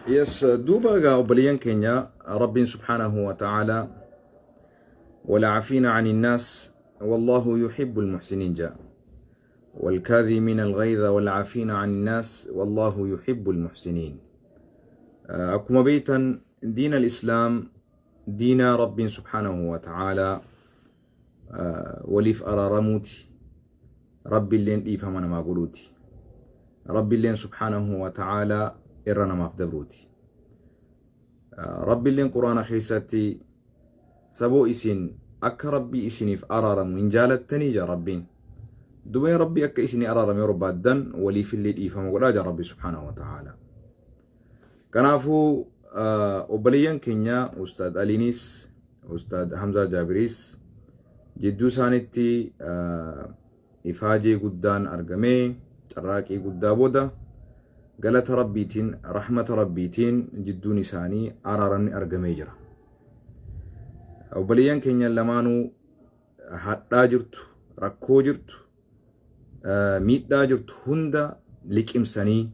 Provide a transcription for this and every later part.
Yes, duuba egaa obboleeyyan keenya Rabbiin subhaanahu wa ta'aalaa walaafiina ani naas wallaahu yuhibbul muhsiniin ja'a. والكاظمين الغيظ والعافين عن الناس والله يحب المحسنين. Akkuma beektan diin al-Islaam diina Rabbiin subhaanahu wa ta'aalaa waliif araaramuuti. Rabbiilleen dhiifama namaa godhuuti. Rabbiilleen subhaanahu wa ta'aalaa irra namaaf dabruuti. Rabbiilleen Quraana keessatti saboo isin akka Rabbii isiniif araaramu hin jaalattanii jaa Rabbiin. Dubee Rabbii akka isinii araarame yoo barbaaddan waliifillee dhiifama godhaa jaa Rabbi subhaanahu wa ta'aalaa. Kanaafuu obboleeyyan keenya Ustaad Aliinis Ustaad Hamzaa Jaabiriis jidduu isaanitti ifaajee guddaan argamee carraaqii guddaa booda galata Rabbiitiin rahmata Rabbiitiin jidduun isaanii araaramni argamee jira. Obboleeyyan keenya lamaanuu hadhaa jirtu, rakkoo jirtu, miidhaa jirtu hunda liqimsanii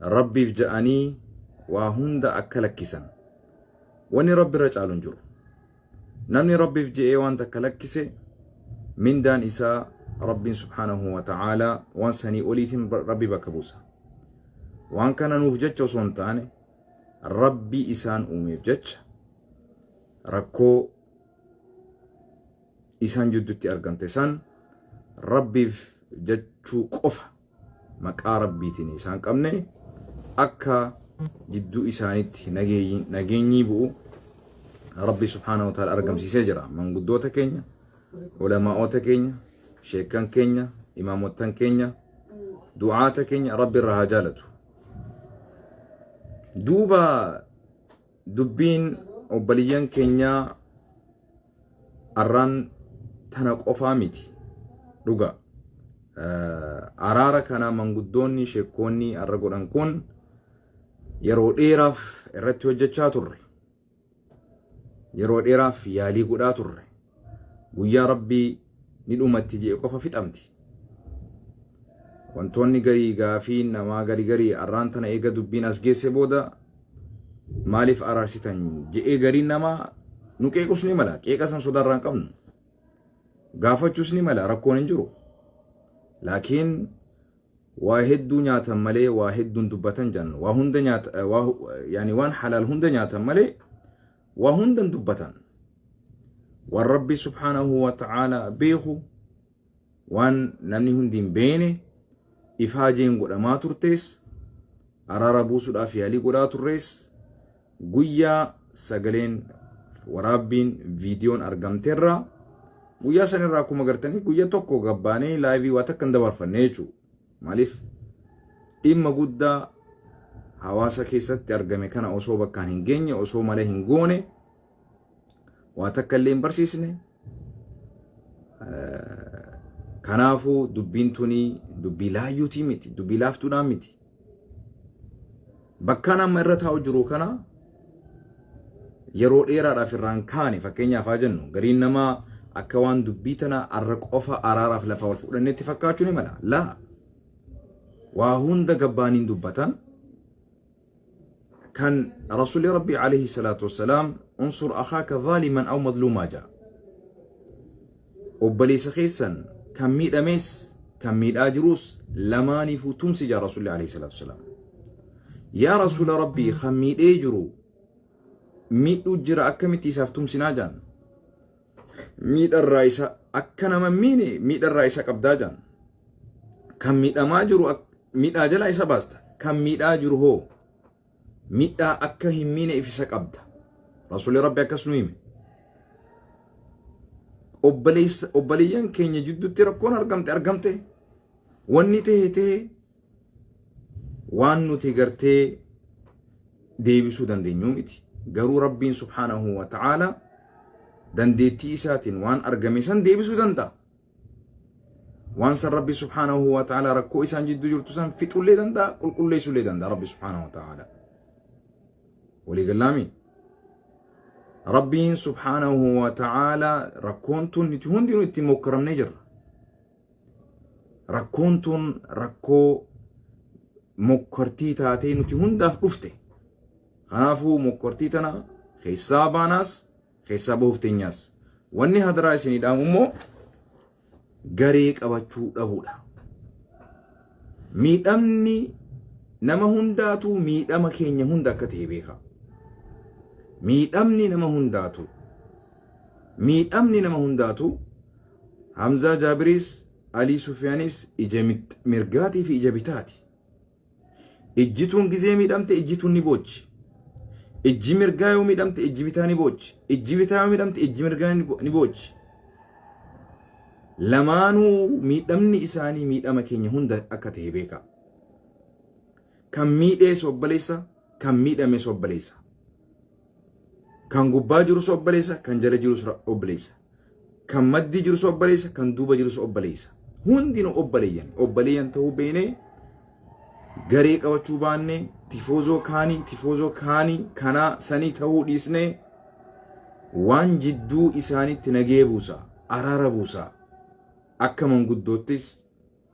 Rabbiif ja'anii waa hunda akka lakkisan. Wanni Rabbi irra caalu hin jiru. Namni Rabbiif je'ee waan takka lakkise mindaan isaa Rabbiin subhaanahu wa ta'aalaa waan sanii oliitiin Rabbi bakka buusa. Waan kana nuuf jecha osoo hin taane Rabbii isaan uumeef jecha rakkoo isaan jidduutti argamte san Rabbiif jechuu qofa maqaa Rabbiitiin isaan qabne akka jidduu isaanitti nageenyii bu'u Rabbi subhaanahu wa ta'ala argamsiisee jira. Manguddoota keenya, ulamaa'ota keenya, sheekkan keenya, imaamottan keenya, du'aata keenya Rabbi irraa haa jaalatu. Duuba dubbiin obboliyyan keenyaa arraan tana qofaa miti. Dhuga. Araara kana manguddoonni sheekkoonni arra godhan kun yeroo dheeraaf irratti hojjechaa turre. Yeroo dheeraaf yaalii godhaa turre. Guyyaa Rabbii ni dhumatti je'e qofa fixamti. Wantoonni garii gaafiin namaa gari garii arraan tana eega dubbiin as geesse booda maaliif araarsitan je'ee gariin namaa nu qeequs ni mala. Qeeqa san sodaarraa hin qabnu. Gaafachuus ni mala rakkoon hin jiru. Laakiin waa hedduu nyaatan malee waa hedduun dubbatan jedhan. Waa hunda nyaata waa yaani waan halaal hunda nyaatan malee waa hundan dubbatan. Waan Rabbi subhaanahu wa ta'aala beeku waan namni hundi hin beene ifaajeen godhamaa turtees araara buusuudhaaf yaalii godhaa turrees guyyaa sagaleen waraabbiin viidiyoon argamteerraa guyyaa sanirraa akkuma gartanii guyya tokko gabbaanee laayivii waa takka hin dabarfanne jechuudha. Maaliif dhimma guddaa hawaasa keessatti argame kana osoo bakkaan hin geenye osoo mala hin goone waa takka illee hin barsiisne. Kanaafuu dubbiin tuni dubbii laayyuutii miti, dubbii laaftuudhaan miti. Bakkaan amma irra taa'u jiru kana yeroo dheeraadhaaf irraan kaane fakkeenyaaf haa jennu gariin namaa akka waan dubbii tana arra qofa araaraaf lafa wal fudhannetti fakkaachuu ni mala. Laa waa hunda gabbaaniin dubbatan kan Rasuulli Rabbii alayhi salaatu wassalaam unsur akhaaka zaaliman aw madluumaa ja'a. Obboleessa keessan kan miidhamees kan miidhaa jiruus lamaaniifuu tumsi ja'a Rasuulli alayhi salaatu wassalaam. Yaa Rasuula Rabbii kan miidhee jiru miidhuu jira akkamitti isaaf tumsinaa jaan. Miidharraa isa akka nama miine miidharraa isa qabdaa jaan. Kan miidhamaa jiru miidhaa jalaa isa baasta. Kan miidhaa jiru hoo miidhaa akka hin miine if isa qabda. Rasuulli Rabbi akkas nu hime. Obboleessa obboleeyyan keenya jidduutti rakkoon argamte argamte wanni ta'e ta'e waan nuti gartee deebisuu dandeenyu miti. Garuu Rabbiin subhaanahu wa ta'aala dandeettii isaatiin waan argame san deebisuu danda'a. Waan san Rabbi subhaanahu wa ta'aala rakkoo isaan jidduu jirtu san fixullee danda'a, qulqulleessullee danda'a Rabbi subhaanahu wa ta'aala. Walii gallaami? Rabbiin subhaanahu wa ta'aala rakkoon tun nuti hundinuu ittiin mokkaramnee jirra. Rakkoon tun rakkoo mokkortii taatee nuti hundaaf dhufte. Kanaafuu mokkortii tana keessaa baanaas keessaa bahuuf teenyaas. Wanni hadaraa isinii dhaamu immoo garee qabachuu dhabuudha. Miidhamni nama hundaatu miidhama keenya hunda akka ta'e beeka. Miidhamni nama hundaatu miidhamni nama hundaatu Hamzaa Jaabiriis Alii Sufiyaanis ija mirgaatii fi ija bitaati. Ijjituun gizee miidhamte ijjituun ni boochi. Ijji mirgaa yoo miidhamte ijji bitaa ni boochi. Ijji bitaa yoo miidhamte ijji mirgaa ni boochi. Lamaanuu miidhamni isaanii miidhama keenya hunda akka ta'e beeka. Kan miidhees obboleessa, kan miidhames obboleessa. Kan gubbaa jirus obboleessa, kan jala jirus obboleessa. Kan maddii jirus obboleessa, kan duuba jirus obboleessa. Hundinuu obboleeyyan. Obboleeyyan ta'uu beeknee garee qabachuu baannee tifoozoo kaanii tifoozoo kaanii kanaa sanii ta'uu dhiisnee waan jidduu isaanitti nagee buusa, araara buusa. Akka manguddoottis,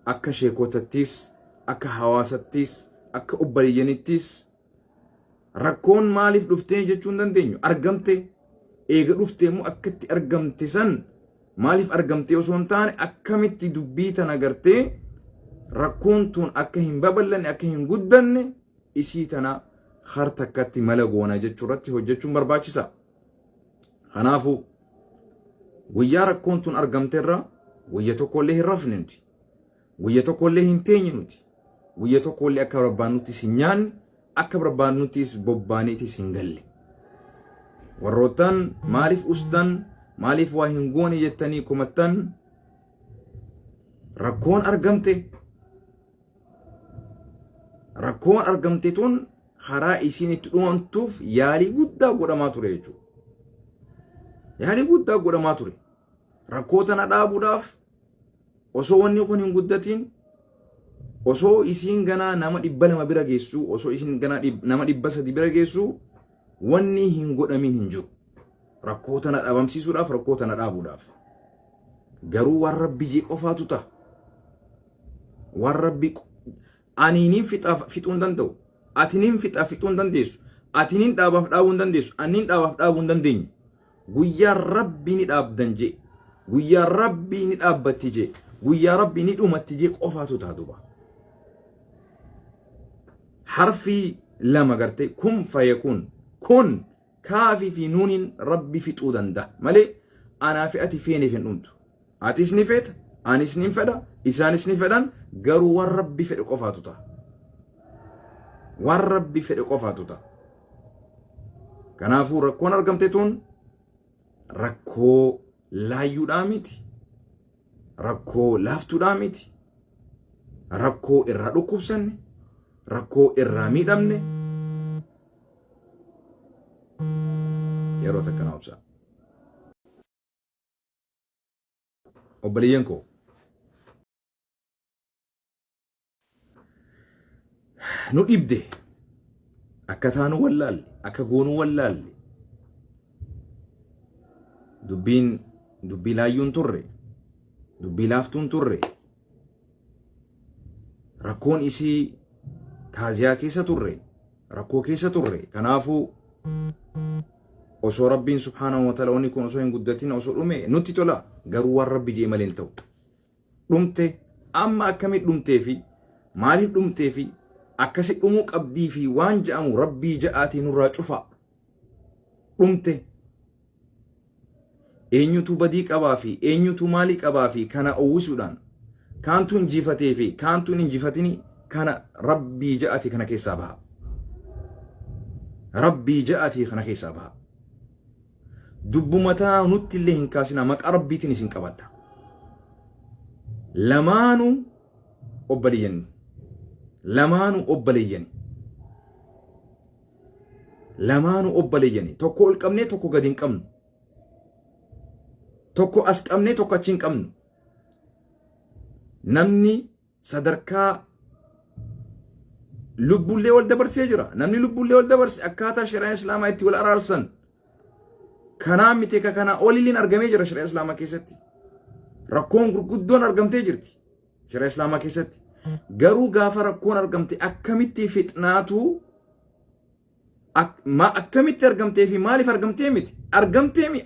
akka sheekotattis, akka hawaasattis, akka obboleeyyanittis rakkoon maaliif dhuftee jechuu hin dandeenyu. Argamte eega dhuftee immoo akkatti argamte san maaliif argamtee osoo hin taane akkamitti dubbii tana gartee rakkoon tun akka hin babal'anne akka hin guddanne isii tana har takkatti mala goona jechuu irratti hojjechuun barbaachisa. Kanaafuu guyyaa rakkoon tun argamte irra guyya tokkollee hin rafne nuti. Guyya tokkollee hin teenye nuti. Guyya tokkollee akka barbaannuttis hin nyaanne, akka barbaannuttis bobbaaneetis hin galle. Warroottan maaliif ustan, maaliif waa hin goone jettanii komattan rakkoon argamte. Rakkoon argamte tun karaa isiin itti dhumamtuuf yaalii guddaa godhamaa ture jechuudha. Yaalii guddaa godhamaa ture. Rakkoo tana dhaabuudhaaf osoo wanni kun hin guddatin, osoo isiin ganaa nama 200 bira geessu, osoo isiin ganaa nama 300 bira geessu, wanni hin godhamin hin jiru. Rakkoo tana dhabamsiisuudhaaf, rakkoo tana dhaabuudhaaf. Garuu waan Rabbi jee qofaatu ta'a. Waan Rabbi ani nin fixaaf fixuu hin danda'u. Ati nin fixaaf fixuu hin dandeessu. Ati nin dhaabaaf dhaabuu hin dandeessu. Ani nin dhaabaaf dhaabuu hin dandeenyu. Guyyaa Rabbi ni dhaabdan jee. Guyyaa Rabbi ni dhaabbatti jee. Guyyaa Rabbi ni dhumatti jee qofaatu ta'a duba. Harfii lama gartee kun fayakuun kun kaafii fi nuuniin Rabbi fixuu danda'a malee anaa fi ati feeneef hin dhumtu. Atis ni feeta, anis ni fedha, isaanis ni fedhan, garuu waan Rabbi fedhe qofaatu ta'a. Waan Rabbi fedhe qofaatu ta'a. Kanaafuu rakkoon argamte tun rakkoo laayyuudhaa miti. Rakkoo laaftuudhaa miti. Rakkoo irraa dhukkubsanne, rakkoo irraa miidhamne. Yeroo takka na obsaa. Obboleeyyan koo. Nu dhibde akka taanu wallaalle, akka goonuu wallaalle, dubbiin dubbii laayyuun turre, dubbii laaftuun turre, rakkoon isii taaziyaa keessa turre, rakkoo keessa turre. Kanaafuu osoo Rabbiin subhaanahu wa ta'ala wanni kun osoo hin guddatin osoo dhume nutti tola, garuu waan Rabbi jee malee hin ta'u. Dhumte amma akkamitti dhumtee fi maaliif dhumtee fi akkasi dhumuu qabdii fi waan ja'amu Rabbii ja'aatii nurraa cufa. Dhumte eenyutu badii qabaa fi eenyutu maalii qabaa fi kana uwwisuudhaan kaantu injifatee fi kaantu hin injifatini kana Rabbii ja'atii kana keessaa baha. Rabbii ja'atii kana keessaa baha. Dubbuma tanaa nutti illee hin kaasinaa, maqaa Rabbiitiin isin qabadha. Lamaanuu obboleeyyani. Lamaanuu obboleeyyani. Lamaanuu obboleeyyani. Tokko ol qabnee tokko gadi hin qabnu. Tokko as qabnee tokko achi hin qabnu. Namni sadarkaa lubbullee wal dabarsee jira. Namni lubbullee wal dabarse akkaataa shari'aan Islaamaa itti wal araarsan kanaa miti ka kanaa olilleen argamee jira shari'aa Islaamaa keessatti. Rakkoon gurguddoon argamtee jirti shari'aa Islaamaa keessatti. Garuu gaafa rakkoon argamte akkamitti fixnaatu Akkamitti argamtee fi maaliif argamtee miti? Argamtee mi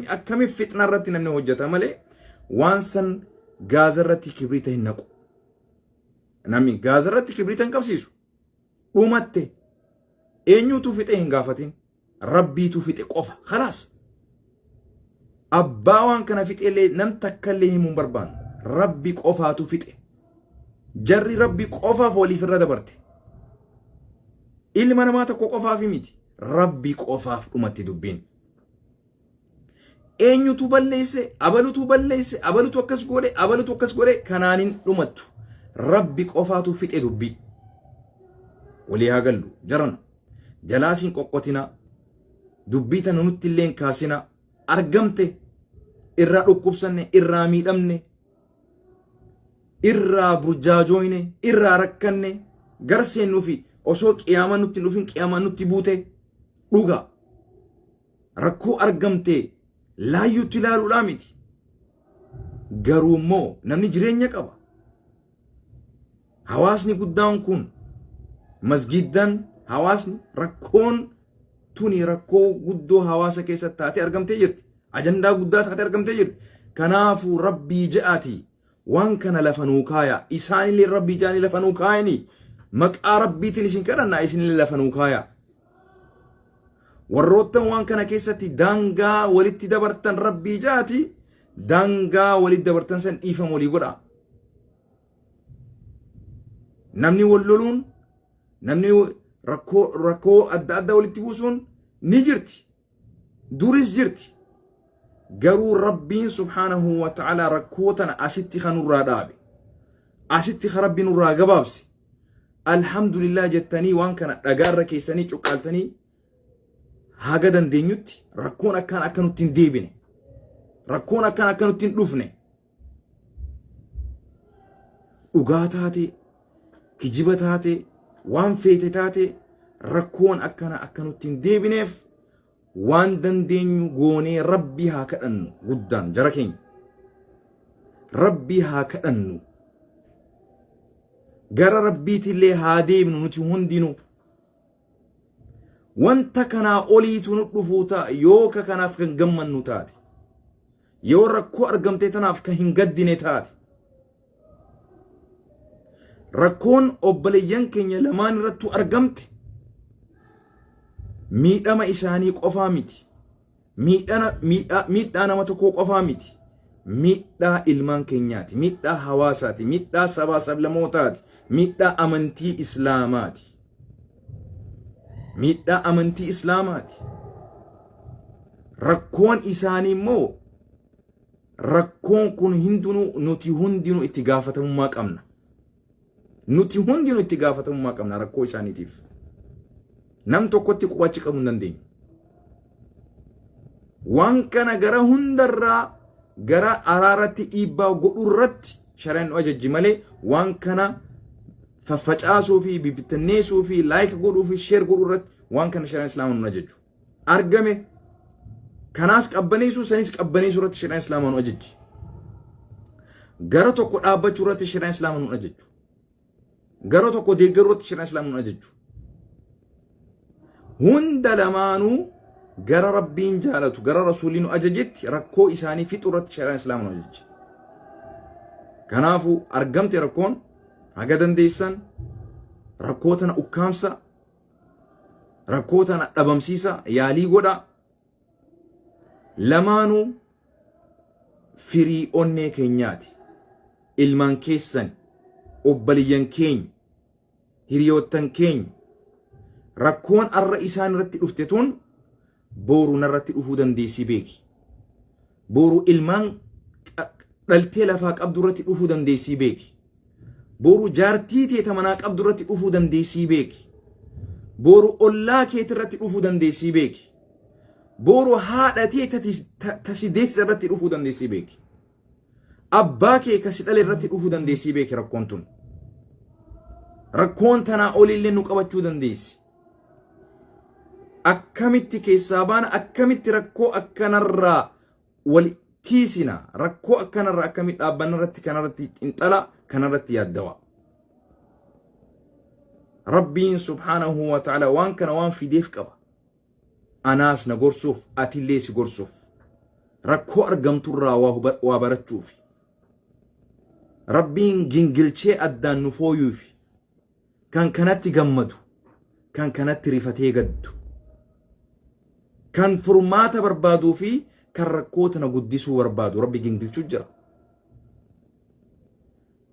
akkamiif fixna irratti namni hojjeta malee waan san gaaza irratti kibriita hin naqu. Namni gaaza irratti kibriita hin qabsiisu. Dhumatte eenyutu fixe hin gaafatin. Rabbiitu fixe qofa. Khalaas. Abbaa waan kana fixellee nam takkallee himuu hin barbaannu. Rabbi qofaatu fixe. Jarri Rabbi qofaaf waliif irra dabarte. Ilma namaa tokko qofaaf miti. Rabbi qofaaf dhumatti dubbiin. Eenyutu balleesse, abalutu balleesse, abalutu akkas godhe, abalutu akkas godhe kanaan hin dhumattu. Rabbi qofaatu fixe dubbii. Walii haa gallu jarana. Jalaas hin qoqqotinaa. Dubbii tana nutti illee hin kaasinaa. Argamte irraa dhukkubsanne, irraa miidhamne, irraa burjaajooyne, irraa rakkanne, gar seennuufi osoo qiyaamaan nutti hin dhufin qiyaamaan nutti buute dhuga. Rakkoo argamte laayyuutti ilaaluudhaa miti. Garuu immoo namni jireenya qaba. Hawaasni guddaan kun masgiiddan hawaasni rakkoon tuni rakkoo guddoo hawaasa keessatti taatee argamtee jirti. Ajandaa guddaa taatee argamtee jirti. Kanaafuu Rabbii je'aati waan kana lafa nuu kaaya. Isaanillee Rabbii je'anii lafa nuu kaayanii maqaa Rabbiitiin isin kadhannaa isinillee lafa nuu kaaya. Warroottan waan kana keessatti daangaa walitti dabartan Rabbii je'aati daangaa walitti dabartan san dhiifama walii godhaa. Namni wal loluun, namni rakkoo rakkoo adda addaa walitti buusuun ni jirti. Duris jirti. Garuu Rabbiin subhaanahu wa ta'ala rakkoo tana asitti kan nurraa dhaabe. Asitti kan Rabbi nurraa gabaabse. Alhamdulillah jettanii waan kana dhagaarra keessanii cuqqaaltanii haga dandeenyutti rakkoon akkaan akka nutti hin deebine. Rakkoon akkaan akka nutti hin dhufne. Dhugaa taate, kijiba taate, waan feete taate rakkoon akkana akka nutti hin deebineef waan dandeenyu goonee Rabbii haa kadhannu guddaan jara keenya. Rabbii haa kadhannu. Gara Rabbiitillee haa deebinu nuti hundinuu. Wanta kanaa oliitu nu dhufuu ta'a yoo ka kanaaf kan gammannu taate. Yoo rakkoo argamtee tanaaf kan hin gaddine taate. Rakkoon obboleeyyan keenya lamaan irrattuu argamte miidhama isaanii qofaa miti. Miidhaa nama tokkoo qofaa miti. Miidhaa ilmaan keenyaati. Miidhaa hawaasaati. Miidhaa sabaa sablamootaati. Miidhaa amantii Islaamaati. Miidhaa amantii Islaamaati. Rakkoon isaanii immoo rakkoon kun hundinuu nuti hundinuu itti gaafatamummaa qabna. Nuti hundinuu itti gaafatamummaa qabna rakkoo isaaniitiif. Nam tokkotti qubachi qabuu hin dandeenyu. Waan kana gara hundarraa gara araaratti dhiibbaa godhuu irratti shari'aan nu ajajji malee waan kana faffacaasuu fi bibittinneessuu fi laayik godhuu fi sheer godhuu irratti waan kana shari'aan islaamaa nu ajajju. Argame kanaas qabbaneessuu sanis qabbaneessuu irratti shari'aan islaamaa nu ajajji. Gara tokko dhaabbachuu irratti shari'aan islaamaa nu ajajju. Gara tokko deeggaruu irratti shari'aan islaamaa nu ajajju. Hunda lamaanuu gara Rabbiin jaalatu gara Rasuulli nu ajajetti rakkoo isaanii fixuu irratti shari'aan islaamaa nu ajajji. Kanaafuu argamte rakkoon haga dandeessan rakkoo tana ukkaamsa rakkoo tana dhabamsiisa yaalii godha. Lamaanuu firii onnee keenyaati. Ilmaan keessan, obbaliyyan keenya, hiriyoottan keenya rakkoon arra isaan irratti dhufte tun booru narratti dhufuu dandeessi beeki. Booru ilmaan dhaltee lafaa qabdu irratti dhufuu dandeessii beeki. Boru jaartii tee ta manaa qabdu irratti dhufuu dandeessii beeki. Boru ollaa keeti irratti dhufuu dandeessii beeki. Boru haadha tee ta si deessisa irratti dhufuu dandeessii beeki. Abbaa kee ka si dhale irratti dhufuu dandeessii beeki rakkoon tun. Rakkoon tanaa oliillee nu qabachuu dandeessi. Akkamitti keessaa baana akkamitti rakkoo akkanarraa wal tiisina rakkoo akkanarra akkamii dhaabbanna irratti kanarratti xinxala kanarratti yaaddawa. Rabbiin subhaanahu wa ta'ala waan kana waan fideef qaba. Anaas na gorsuuf, atillee si gorsuuf. Rakkoo argamturraa waa barachuufi. Rabbiin gingilchee addaan nu fooyuufi. Kan kanatti gammadu, kan kanatti rifatee gaddu, kan furmaata barbaaduu fi kan rakkoo tana guddisuu barbaadu Rabbi gingilchuu jira.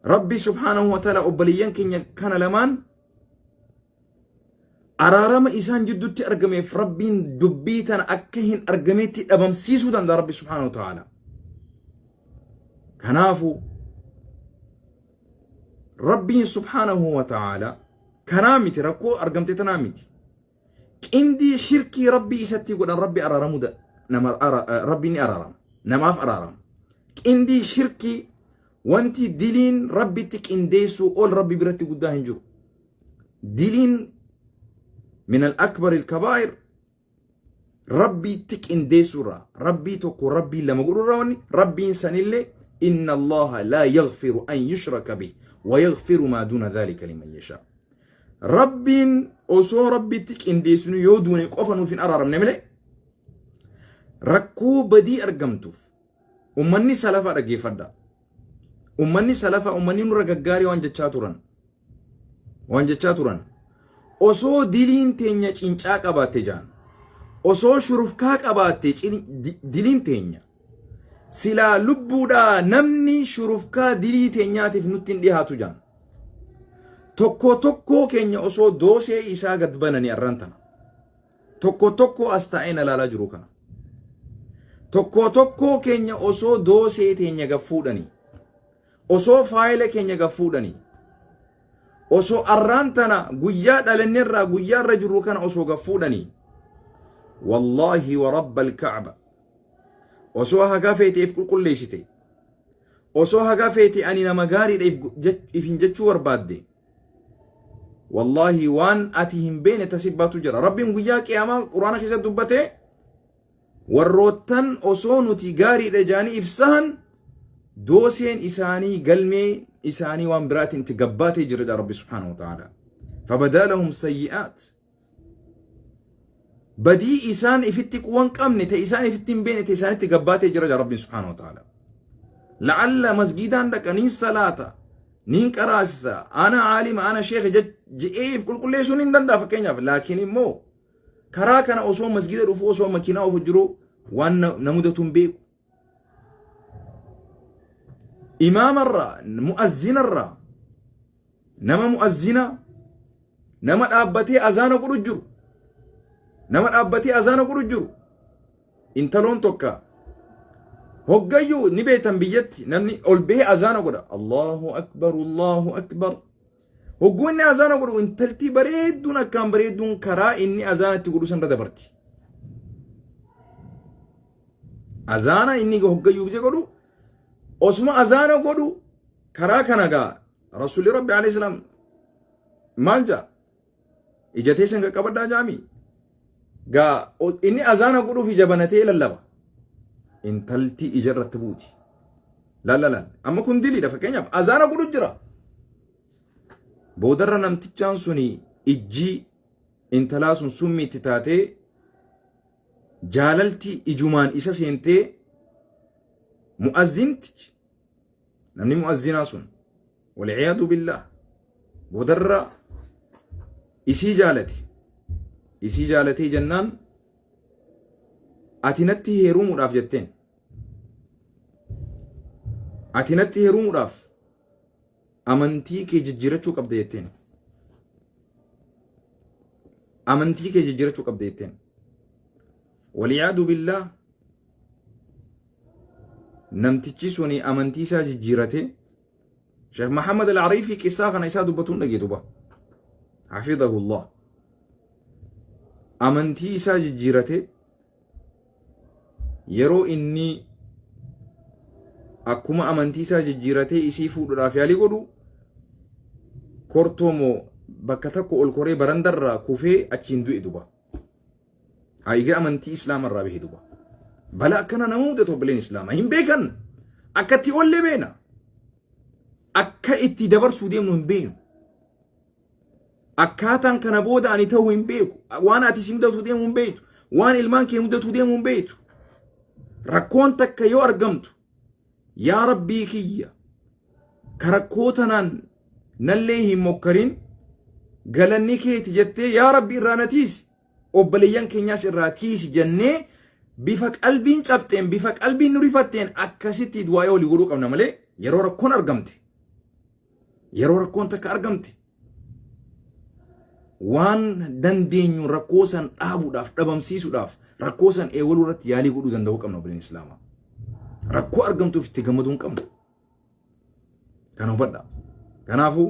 Rabbi subhaanahu wa ta'ala obboleeyyan keenya kana lamaan araarama isaan jidduutti argameef Rabbiin dubbii tana akka hin argameetti dhabamsiisuu danda'a Rabbi subhaanahu wa ta'ala. Kanaafuu Rabbiin subhaanahu wa ta'ala kanaa miti rakkoo argamte tanaa miti. Qindii shirkii Rabbii isatti godhan Rabbi araaramuu nama Rabbi ni araarama namaaf araarama. Qindii shirkii wanti diliin Rabbitti qindeessuu ol Rabbi biratti guddaa hin jiru. Diliin min al-akbar al-kabaa'ir Rabbiitti qindeessuurraa Rabbii tokko Rabbii lama godhuurraa wanni Rabbiin sanillee inna Allaha laa yaghfiru an yushraka bih wa yaghfiru maa duuna dhalika liman yashaa. Rabbiin osoo Rabbitti qindeessinu yoo duune qofa nuuf hin araaramne malee rakkoo badii argamtuuf ummanni salafaa dhaggeeffadha. Ummanni salafaa ummanni nurra gaggaarii waan jechaa turan. Waan jechaa turan. Osoo diliin teenya cincaa qabaatte jaan. Osoo shurufkaa qabaatte diliin teenya. Silaa lubbuudhaa namni shurufkaa dilii teenyaatiif nutti hin dhiyaatu jaan. Tokko tokkoo keenya osoo doosee isaa gad bananii arran tana. Tokko tokkoo as taa'ee na ilaalaa jiru kana. Tokko tokkoo keenya osoo doosee teenya gad fuudhanii. Osoo faayila keenya gad fuudhanii. Osoo arraan tana guyyaa dhalannerraa guyyaa irra jirru kana osoo gad fuudhanii. Wallaahi wa rabbal ka'aba. Osoo haga feeteef qulqulleessite. Osoo haga feete ani nama gaariidha if hin jechuu barbaadde. Wallaahi waan ati hin beekne tasibbaatu jira. Rabbiin guyyaa qiyaamaa quraana keessatti dubbatee warroottan osoo nuti gaariidha jaanii ibsahan dooseen isaanii galmee isaanii waan biraatiin itti gabbaatee jira Rabbi subhaanahu wa ta'ala. Fabadaa lahum sayyi'aat. Badii isaan ifitti quwan qabne ta isaan ifitti hin beekne ta isaanitti gabbaatee jira Rabbiin subhaanahu wa ta'ala. La'alla masgiidaan dhaqa niin salaata niin qaraasisa ana caalima ana sheekha je'ee if qulqulleessuun hin danda'a fakkeenyaaf laakiin immoo karaa kana osoo masgiida dhufu osoo makiinaa ofu jiru waan na mudatu hin beeku. Imaamarraa mu'azzinarraa nama mu'azzina nama dhaabbatee azaana godhu jiru nama dhaabbatee azaana godhu jiru intaloon tokka hoggayyuu ni beektan biyyatti namni ol bahee azaana godha Allahu akbar Allahu akbar hogguu inni azaana godhu intaltii bareedduun akkaan bareedduun karaa inni azaana itti godhu sanirra dabarti. Azaana inni hoggayyuu gisee godhu osuma azaana godhu karaa kana gaa rasuulli rabbi alayhi salaam maal jaa ija teessan qaqqabadhaa jaami gaa inni azaana godhuuf ija banatee lallaba intalti ija irratti buuti laal amma kun diliidha fakkeenyaaf azaana godhu jira boodarra namtichaan suni ijji intalaa sun summii itti taatee jaalalti ijumaan isa seentee mu'azzintichi namni mu'azzinaa sun walciyaadu billaah boodarra isii jaalate isii jaalatee jennaan ati natti heerumuudhaaf jetteen ati natti heerumuudhaaf amantii kee jijjiirachuu qabda jetteen amantii kee jijjiirachuu qabda jetteen waliyaadu billaah namtichi suni amantii isaa jijjiirate Sheekh Muhammad Al-Ariifii qissaa kana isaa dubbatuun dhagee duba hafidahullah amantii isaa jijjiirate yeroo inni akkuma amantii isaa jijjiiratee isii fuudhuudhaaf yaalii godhu kortoo moo bakka tokko ol koree barandarraa kufee achiin du'e duba. Egaa amantii islaamarraa bahe duba. Balaa akkana nama mudatu obboleen islaamaa hin beekan. Akka itti ollee beena. Akka itti dabarsuu deemnu hin beeknu. Akkaataan kana booda ani ta'uu hin beeku. Waan ati si mudatu deemu hin beektu. Waan ilmaan kee mudatu deemu hin beektu. Rakkoon takka yoo argamtu, yaa Rabbii kiyya, ka rakkoo tanaan nallee hin mokkarin, galanni keeti jettee, yaa Rabbi irraa na tiisi, obboleeyyan keenyaas irraa tiisi jennee, bifa qalbiin cabxeen, bifa qalbiin nu rifatteen akkasitti du'aa walii godhuu qabna malee, yeroo rakkoon argamte, yeroo rakkoon takka argamte, waan dandeenyu rakkoo san dhaabuudhaaf, dhabamsiisuudhaaf, rakkoo san eewaluu irratti yaalii godhuu danda'uu qabna. Obboleen Islaamaa, rakkoo argamtuuf itti gammaduu hin qabnu. Kana hubadha. Kanaafuu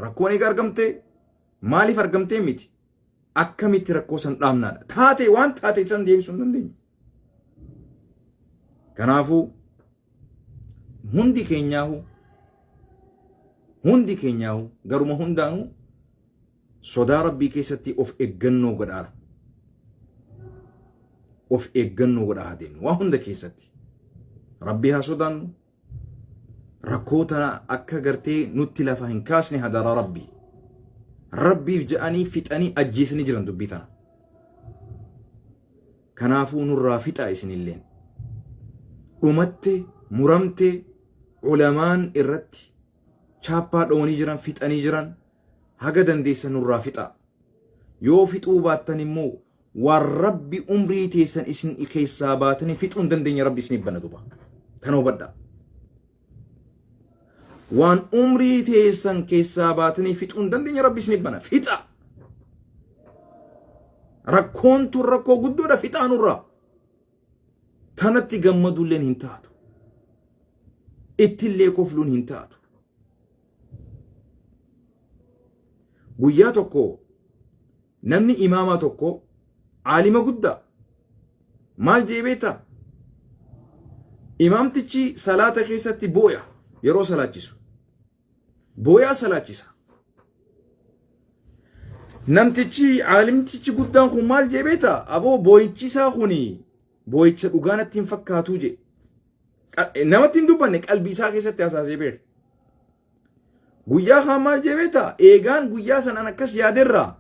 rakkoon eega argamte, maaliif argamtee miti, akkamitti rakkoo san dhaabnaadha. Taate waan taate san deebisuu hin dandeenyu. Kanaafuu hundi keenyaahu, hundi keenyaahu, garuma hundaanuu sodaa Rabbii keessatti of eeggannoo godhaa. Of eeggannoo godhaa adeemnu waa hunda keessatti. Rabbii haa sodaannu. Rakkoo tana akka gartee nutti lafa hin kaasne hadaraa Rabbii. Rabbiif je'anii fixanii ajjeesanii jiran dubbii tana. Kanaafuu nurraa fixaa isinilleen. Dhumatte, muramte, ulamaan irratti chaappaa dhowanii jiran, fixanii jiran, haga dandeessan nurraa fixaa. Yoo fixuu baattan immoo waan Rabbi umrii teessan isin keessaa baatanii fixuu hin dandeenye Rabbi isiniif bana duba. Tana hubadhaa. Waan umrii teessan keessaa baatanii fixuu hin dandeenye Rabbi isiniif bana. Fixa. Rakkoon tun rakkoo guddoodha, fixaa nurraa. Tanatti gammaduulleen hin taatu. Ittillee kofluun hin taatu. Guyyaa tokko namni imaamaa tokko, aalima guddaa, maal jee beektaa? Imaamtichi salaata keessatti booya yeroo salaachisu. Booyaa salaachisa. Namtichi aalimtichi guddaan kun maal jee beektaa? Aboo, booyichi isaa kuni booyicha dhugaa natti hin fakkaatuu jee. Namatti hin dubbanne, qalbii isaa keessatti hasaasee beeka. Guyyaa kaan maal jee beektaa? Eegaan guyyaa sanaan akkas yaaderraa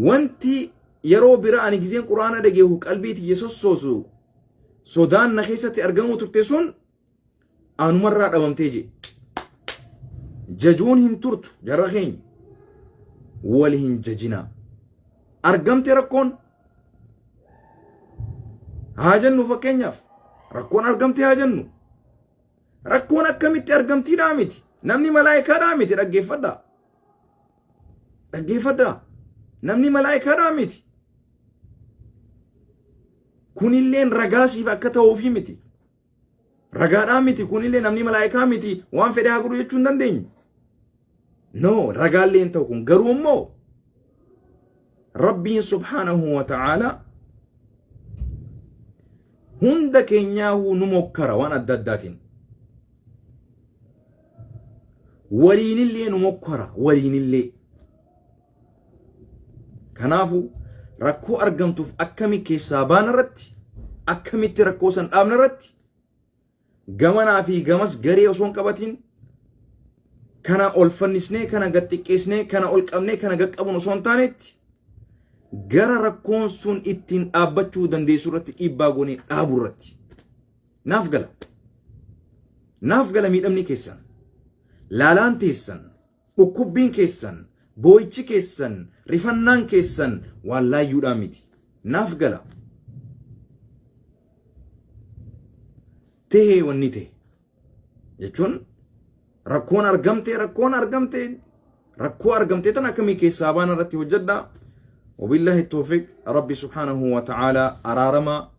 wanti yeroo bira ani gizeen Quraana dhageehu qalbii tiyya sossoosu, sodaan na keessatti argamuu turte sun anumarraa dhabamtee jee. Jajuun hin turtu, jara keenya. Wal hin jajinaa. Argamte rakkoon haa jennu, fakkeenyaaf rakkoon argamte haa jennu. Rakkoon akkamitti argamtiidhaa miti. Namni malaayikaadhaa miti, dhaggeeffadhaa. Dhaggeeffadhaa. Namni malaayikaadhaa miti. Kunilleen ragaa siif akka ta'uufi miti. Ragaadhaa miti kunillee, namni malaayikaa miti, waan fedhe haa godhu jechuu hin dandeenyu. No, ragaallee hin ta'u kun. Garuu immoo Rabbiin subhaanahu wa ta'ala hunda keenyaahuu nu mokkara waan adda addaatiin. Waliinillee nu mokkora, waliinillee. Kanaafuu rakkoo argamtuuf akkami keessaa baana irratti, akkamitti rakkoo san dhaabna irratti, gamanaa fi gamas garee osoo hin qabatiin, kana ol fannisnee, kana gad xiqqeessinee, kana ol qabnee, kana gad qabuun osoo hin taanetti, gara rakkoon sun ittiin dhaabbachuu dandeessu irratti dhiibbaa goonee dhaabu irratti. Naaf gala. Naaf gala miidhamni keessan. Laalaan teessan. Dhukkubbiin keessan, boo'ichi keessan, rifannaan keessan waan laayyuudhaa miti. Naaf gala. Tahee wanni ta'e jechuun rakkoon argamte, rakkoon argamte, rakkoo argamte tan akkamii keessaa baana irratti hojjedha. Wabillaahi tawfiq. Rabbi subhaanahu wa ta'ala araarama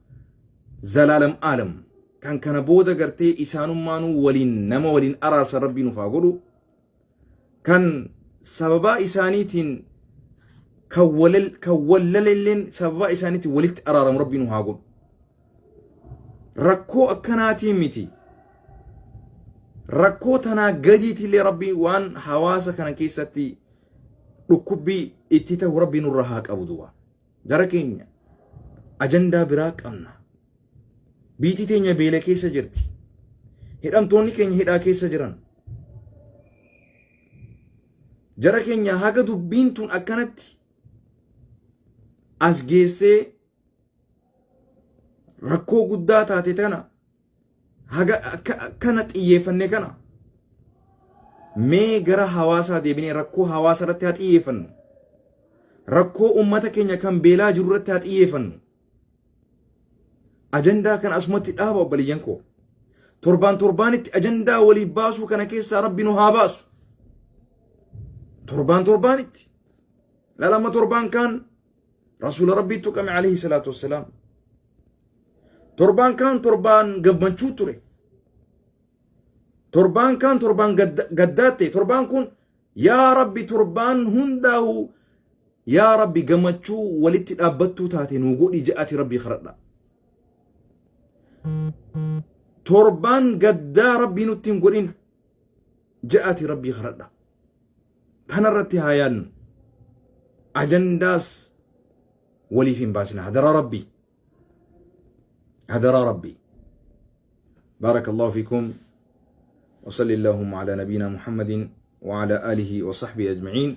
zalaalam aalam kan kana booda gartee isaanummaanuu waliin nama waliin araarsa Rabbii nuuf haa godhu. Kan sababaa isaaniitiin kan wallalelleen sababaa isaaniitiin walitti araaramu Rabbii nu haa godhu. Rakkoo akkanaatiin miti. Rakkoo tanaa gadiitillee Rabbii waan hawaasa kana keessatti dhukkubbii itti ta'u Rabbii nurra haa qabu duuba. Jara keenya, ajandaa biraa qabna. Biitii teenya beela keessa jirti. Hidhamtoonni keenya hidhaa keessa jiran. Jara keenya, haga dubbiin tun akkanatti as geessee rakkoo guddaa taate tana, haga akkana xiyyeeffanne kana, mee gara hawaasaa deebinee rakkoo hawaasa irratti haa xiyyeeffannu. Rakkoo ummata keenya kan beelaa jiru irratti haa xiyyeeffannu. Ajandaa kana asumatti dhaaba, obboleeyyan koo. Torbaan torbaanitti ajandaa waliif baasuu kana keessaa Rabbi nu haa baasu. Torbaan torbaanitti. Lalama torbaan kaan Rasuula Rabbii tuqame, alayhi salaatu wassalaam. Torbaan kaan torbaan gammachuu ture. Torbaan kaan torbaan gaddaatte. Torbaan kun, yaa Rabbi, torbaan hundaahu, yaa Rabbi, gammachuu walitti dhaabbattuu taate nuu godhi je'ati Rabbii kadhadha. Torbaan gaddaa Rabbii nutti hin godhin je'ati Rabbii kadhadha. Tanarratti haa yaadnu. Ajandaas waliif hin baasina. Hadaraa Rabbii. Hadaraa Rabbii. بارك الله فيكم وصل اللهم على نبينا محمد وعلى آله وصحبه أجمعين.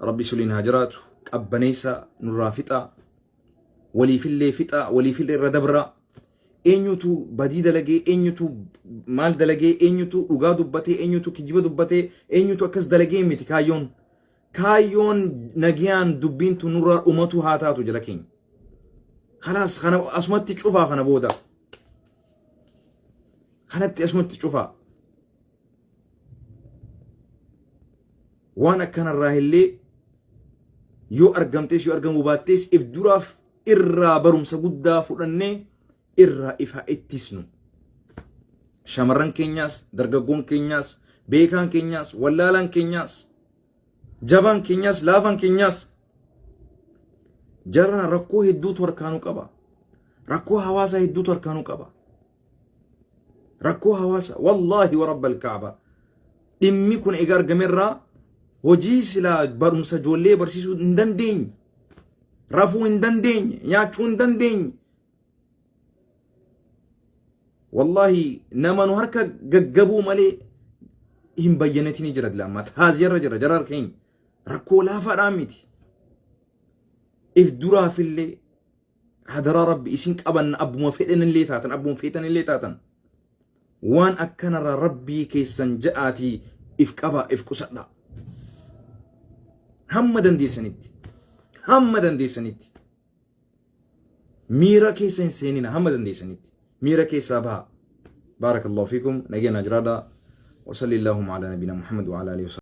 ربي سلين هاجرات qabbaneessa nurraa fixa, waliifillee fixa, waliifillee irra dabra. Eenyutu badii dalagee, eenyutu maal dalagee, eenyutu dhugaa dubbatee, eenyutu kijiba dubbatee, eenyutu akkas dalagee miti kaayyoon. Kaayyoon nagiyaan dubbiin tun nurraa dhumatu haa taatu jala keenya. Kanaas kana asumatti cufaa, kana booda kanatti asumatti cufaa. Waan akkanarraa illee yoo argamtees yoo argamuu baattees, if duraaf irraa barumsa guddaa fudhannee irraa ifa ittisnu. Shamarran keenyaas, dargaggoon keenyaas, beekaan keenyaas, wallaalaan keenyaas, jabaan keenyaas, laafaan keenyaas, jarana rakkoo hedduutu harkaanuu qaba. Rakkoo hawaasaa hedduutu harkaanuu qaba. Rakkoo hawaasa, wallaahi wa rabbal kaaba. Dhimmi kun egaa argamerraa hojii silaa barumsa ijoollee barsiisuu hin dandeenye. Rafuu hin dandeenye, nyaachuu hin dandeenye. Wallaahi nama nu harka gaggabuu malee hin bayyanatiin jira dila amma taaziyarra jira jara keenya rakkoo laafaadhaan miti. If duraafillee hadaraa Rabbi isin qabanna, abbuma fedhanillee taatan, abbuma feetanillee taatan, waan akkanarraa Rabbii keessan ja'aatii if qabaa, if qusadhaa. Hamma dandeessanitti, hamma dandeessanitti miira keessa hin seenina, hamma dandeessanitti miira keessaa baha. بارك الله فيكم، نجينا جرادا، وصلي اللهم على نبينا محمد وعلى اله وصحبه.